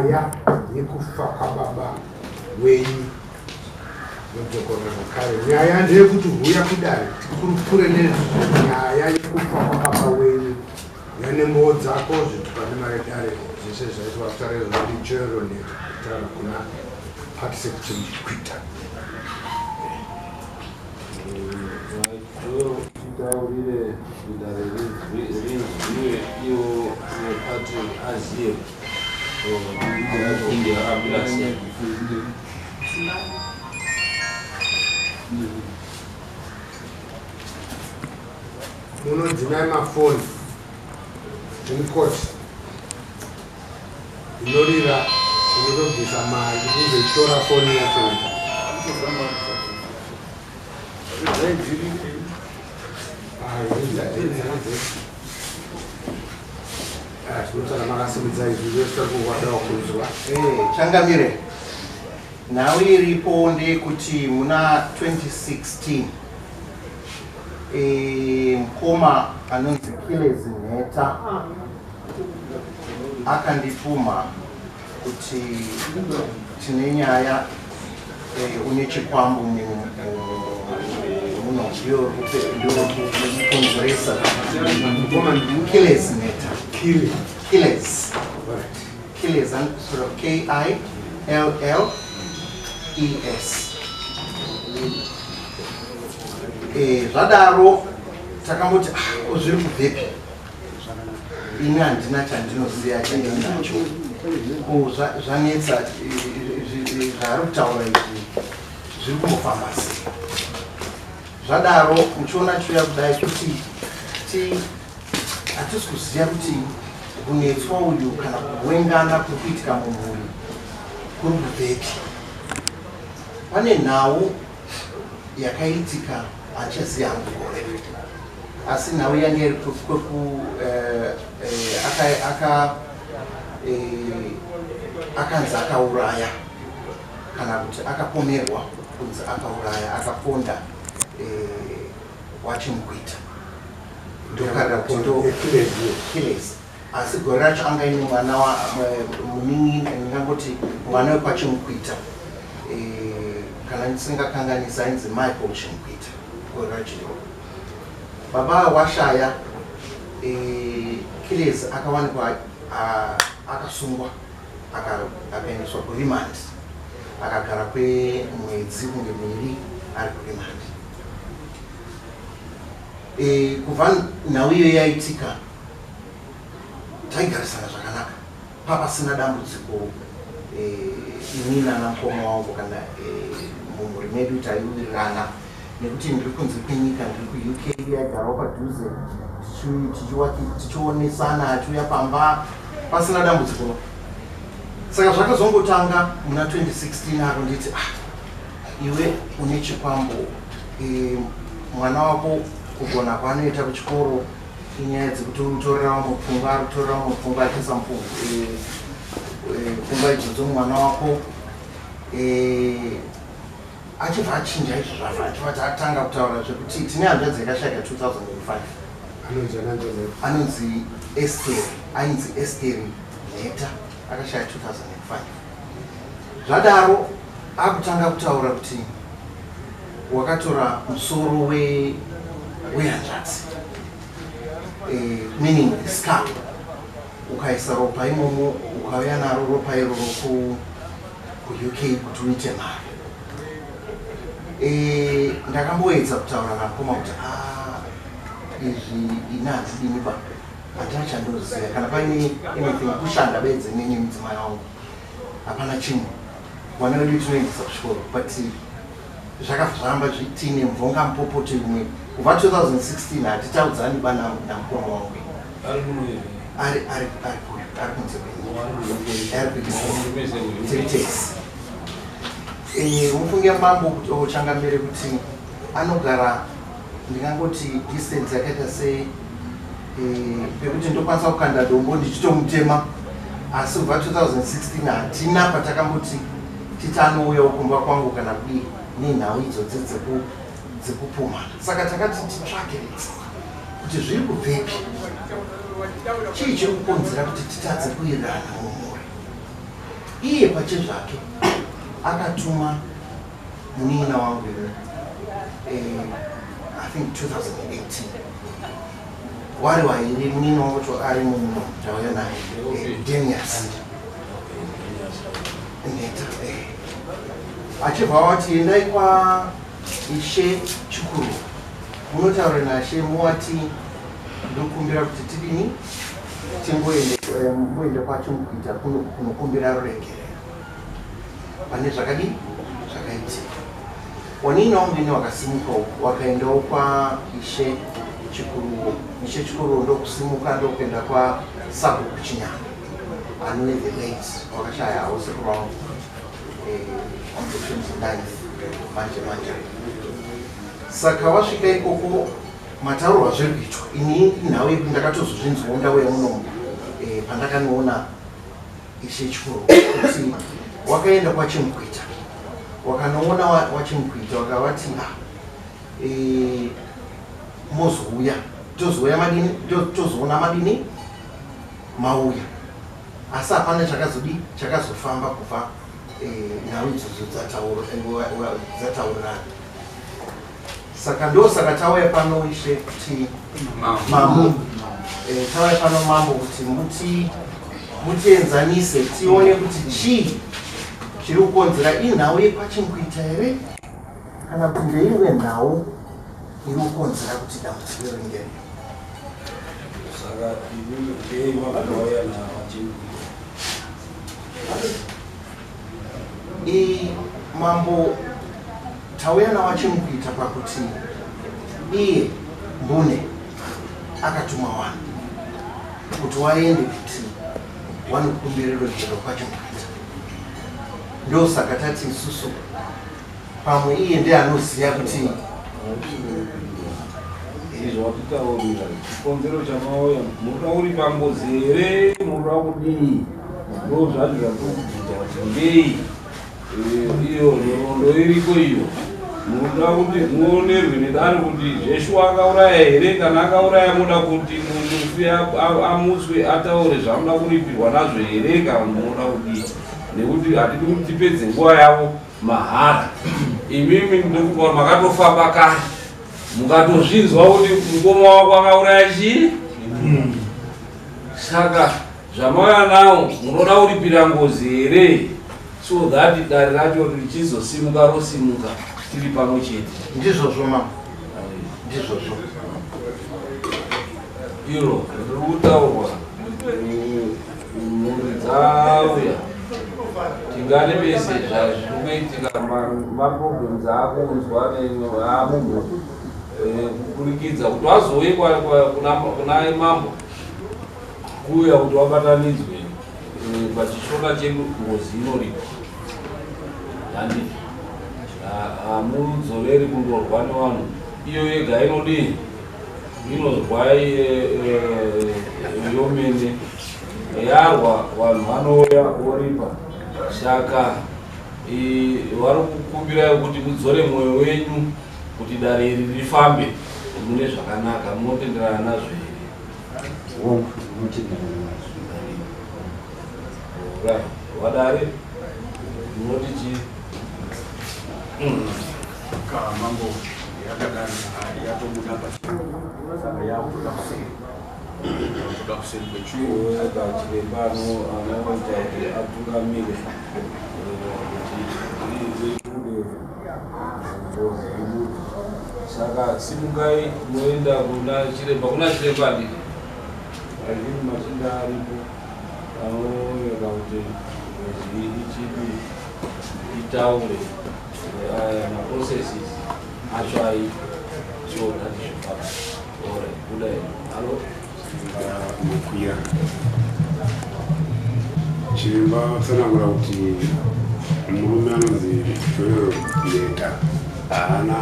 Nyaya yekufa kwababa wenyu nodzokorora zvakare. Nyaya ndeyekuti huya kudare tikurukure nenyaya yekufa kwababa wenyu. Uya nembowo dzako, zvitupa nemari dare zvese zvaitwa kutare zvinoti Joel Neta kutaura kuna Patrick Chimukwita. Titaurire dare rinzwiwe iwo Patrick azive kunge akamira sei. Munodzimai mafoni mukoti inorira unotobvisa mari uzoitora foni yacho. Tinotsvaka makasimudza izvi zvese kuwadawo kunzwa. Changamire, nhau iripo ndeyekuti muna 2016 mukoma anonzi Kiles Nheta akandipumha kuti tine nyaya, une chikwambo muno ndiyo kukonzeresa. Kiles Nheta. Kiles. Kiles, K I L L E S. Zvadaro takamboti zviri kubvepi, ini handina chandinoziva chandinacho, ko zvanetsa zvaari kutaura izvi zviri kumbofamba sei? Zvadaro muchiona chiuya kudai kuti hatisi kuziva kuti kunetswa uyu kana kuwengana kuri kuitika mumhuri kuri kubvepi. Pane nhau yakaitika, handichaziva hangu gore, asi nhau yange iri kweku akanzi akauraya kana kuti akapomerwa kunzi akauraya, akaponda waChimukuita. Ndokarira kuti ndo Kiles, asi gore racho anga ine mwana munin'ina, ndingangoti mwana wekwaChimukuita, kana ndisingakanganisa ainzi Michael Chimukuita. Gore racho iroro baba washaya, Kiles akawanikwa akasungwa, akaendeswa kuremand, akagara kwemwedzi kunge miviri ari kuremand. Kubva nhau iyo yaitika taigarisana zvakanaka, papasina dambudziko. Ini nanamukoma wangu kana mumhuri medu taiwirirana, nekuti ndiri kunze kwenyika, ndiri kuUK, yaigarawo padhuze, tichionesana, achiuya pamba pasina dambudziko. Saka zvakazongotanga muna 2016 ako nditi, ah, iwe une chikwambo, mwana wako kugona kwaanoita kuchikoro inyaya dzekuti uri kutorera vamwe pfungwa, ari kutorera vamwe pfungwa, achiisa pfungwa idzodzo mumwana wako. Achibva achinja izvo zvabva achibva atanga kutaura zvekuti tine hanzvadzi yakashayika 2005. Anonzi ananzvadzi? Anonzi Esteri, ainzi Esteri Nheta, akashaya 2005. Zvadaro akutanga kutaura kuti wakatora musoro wehanzvadzi, meaning the skull, ukaisa ropa imomo, ukauya naro ropa iroro kuUK kuti uite mari. Ndakamboedza kutaura namukoma kuti, "Ah, izvi ini handidini ba, handina chandoziva. Kana paine anything, kushanda bedzi nini mudzimai wangu, hapana chimwe. Vana vedu tinoendesa kuchikoro." But zvakabva zvaramba tiine mvonga mupopoto imwe kubva 2016, hatitaudzani ba namukoma wangu. Ari kuno here? Ari kuyo, ari kunze kwenyika, ari tiri tesi. Mufunge mambo kuti ochangamire kuti anogara, ndingangoti distance yakaita se pekuti ndokwanisa kukanda dombo ndichitomutema, asi kubva 2016 hatina patakamboti titi anouyawo kumba kwangu kana kudii nenhau idzodzi dzekupumana. Saka takati titsvake kuti zviri kubvepi, chii chiri kukonzera kuti titadze kuwirirana mumhuri. Iye pachezvake akatuma munin'ina wangu, I think 2018, wari wairi munin'ina wangu to ari muno, tauya naye, Denias Neta, achibva wati, "Endai kwa Ishe Chikuru, munotaura nashe, muwati ndokumbira kuti tidini, timboende kwacho mukuita kunokumbira ruregerero pane zvakadii zvakaitika." Wanini wangu ndini wakasimukawo, wakaendawo kwa Ishe Chikuruwo. Ishe Chikuruwo ndokusimuka, ndokuenda kwa Sabhuku Chinyanga, anove the late wakashaya sekuru wangu, on the 29th manje manje. Saka wasvika ikoko, mataurwa zviri kuitwa, ini nhau yekuti ndakatozozvinzwawo ndauya munomu, pandakanoona Ishe Chikuru, kuti wakaenda kwaChimukuita, wakanoona waChimukuita, wakavati, "Ah, mozouya, tozouya madini, tozoona madini mauya." Asi hapana chakazodi chakazofamba kubva nhau idzodzo dzataurirana. Saka ndosaka tauya pano, Ishe, kuti mambo, tauya pano, mambo, kuti muti mutienzanise tione kuti chii chiri kukonzera. Inhau yekwaChinguita here, kana kuti ndeimwe nhau iri kukonzera kuti dambudziko ringe? Saka imimi ngei makauya naVaChinguita? Mambo, tauya naVaChimukuita pakuti iye mbune akatuma vanhu kuti waende kuti wanokumbira ruregerero kwaChimukuita. Ndosaka tati isusu pamwe iye ndiye anoziva kuti Izvo watitaurira chikonzero chamauya, munoda kuripa ngozi here, munoda kudii? Ndo zvacho zvatiri kubvunza kuti ngei. Iyo nhoroondo iriko iyo, munoda kuti muonerwe nedare kuti zveshuwa akauraya here? Kana akauraya, munoda kuti mufi amutswe ataure zvamuda kuripirwa nazvo here, kana munoda kudii? Nekuti hatidi kuti tipedze nguva yavo mahara. Imimi ndokupa makatofamba kare, mukatozvinzwa kuti mukoma wako akauraya chii. Saka zvamauya nawo, munoda kuripira ngozi here, so that dare racho richizosimuka, rosimuka tiri pamwe chete? Ndizvozvo, mambo, ndizvozvo. Iro riri kutaurwa, mhuri dzauya, tingarevese zvazviri kuitika, maproblems aakuunzwa amumhuri kuburikidza kuti wazouye kuna mambo, kuuya kuti wabatanidzwe. Pachishona chedu ngozi inoripa, handiti? Hamudzoreri kundorwa nevanhu, iyo yega inodii, inorwa yomene. Yarwa, vanhu vanouya voripa. Saka vari kukumbirai kuti mudzore mwoyo wenyu kuti dare iri rifambe mune zvakanaka. Munotenderana nazvo here? Hongu, unotenderana nazvo. Right. Wadare, munoti chii? Ka mambo, yakadani yatobuda pachena, saka yakutoda kuseri, yakutoda kuseri kwechuru. Chiremba anoita kuti atungamire kuti ibude, ngozi ibude. Saka simukai muenda kuna chiremba. Kuna chiremba, andii azvini machinda aripo anooneka kuti ngozi ichipi itaure aya maprocesses acho aitwa, so that zvifamba. Alright, budai alo. Mukwira chiremba tsanangura kuti murume anonzi Joel Neta haana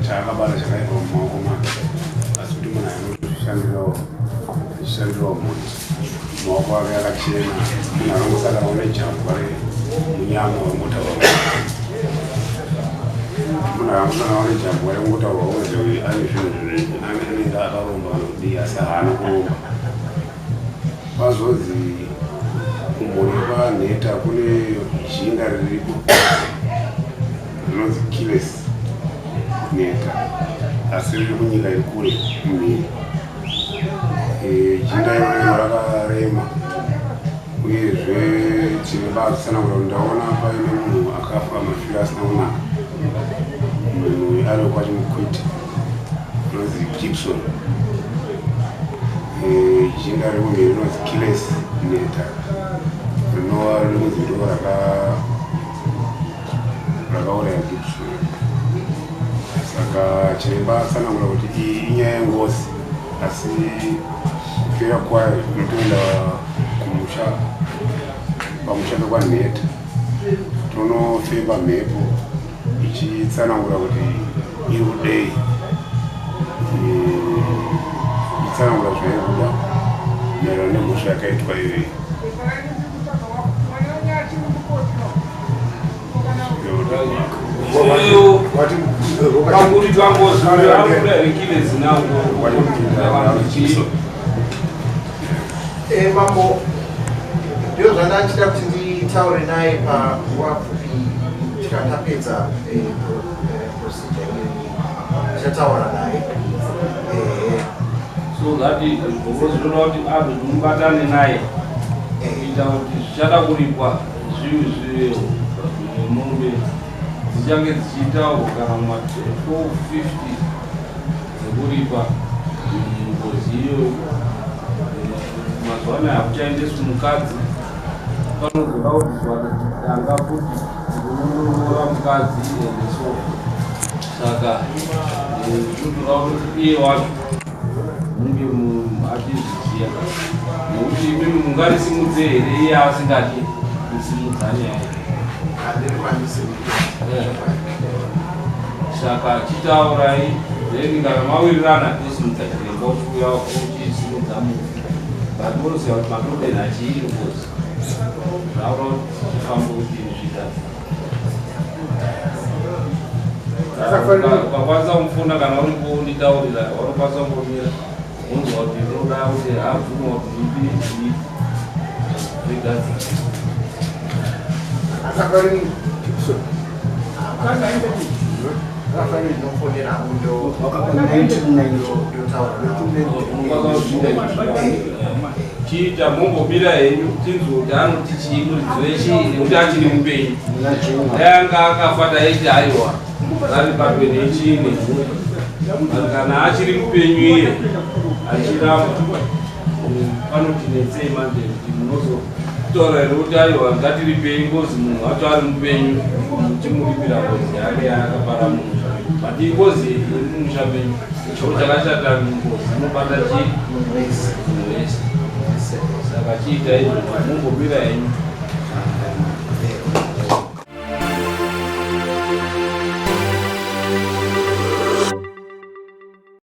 chaakabata chakaipa mumaoko make, asi kuti munhu anotozvishandirawo, achishandirawo mhuri, maoko ake akachena. Munhu anongosangana nejambwa remunyama wangotaura, munhu akangosangana nejambwa rengotaurwa kunzi ane zvinhu, anenge akaromba kana kudii, asi haana kuromba. Pazonzi Kumhuri yekwaNheta kune jinda ririko rinonzi Kiles Nheta, asi riri kunyika iri kure kumhiri. Jinda iroro rakarema, uyezve chiremba atsanangura kuti ndaona paine munhu akafa mafiro asina kunaka. Munhu uyu ari wekwaChimukwiti, anonzi Gibson. Jinda rekumhiri rinonzi Kiles Neta, rinova rinonzi ndo rakauraya Gibson. Saka chiremba atsanangura kuti iyi inyaya yengozi, asi kupera kwayo tinotoenda kumusha, pamusha pekwaNheta, tonofemba mhepo ichitsanangura kuti iri kudei, ichitsanangura zvairi kuda maererano nemhosva yakaitwa iyoyi. Pakuti pangozi akuda rekilezi nango. Mambo, ndio zvandachida kuti nditaure naye panguva pfupi. Tikatapedza procedure iyi, tichataura naye. So that because zvinoda kuti abve mubatane naye kuita kuti zvichada kuripwa zvivi zvivewo mombe dzichange dzichiitawo kana ma 450 dzekuripa ngozi iyoyo. Mazuva anaya hakuchaendeswi mukadzi, panozoda kubviswa danga futi kunonoroora mukadzi and so. Saka zvinotoda kuti iye wacho munge achizviziva, nekuti imimi mungarisimudze here iye asingadi kusimudza nyaya? Handirikwanisi. Saka chitaurai, then kana mawirirana tosimudza chiremba uchiuya uchisimudza mufi, but unoziva kuti matodenha chii ngozi, zvaura kuti chifambe kuti zvigadzi. Ukakwanisa kumufona kana uripo unditaurira, wanokwanisa kungomira unzwa kuti unoda kuti abvuma kuti ipi zvigadzira. Akafarini Gibson? Ndinofonera hangu, ndotaura. Chiita mumbomira henyu tinzwe kuti anoti chii muridzi wechii, nekuti achiri mupenyu. Dai anga akafa taiti aiwa, raripatwe nechine. But kana achiri mupenyu iye achiramba, panotinetsei manje kuti munozotaura here kuti aiwa, ngatiripei ngozi, munhu wacho ari mupenyu, muchimuripira ngozi yake yaakapara mumusha? But ingozi iri mumusha menyu. Chiro chakashata, ngozi inobata chii? Munhu wese. Munhu wese. Saka chiita izvozvo, mumbomira henyu.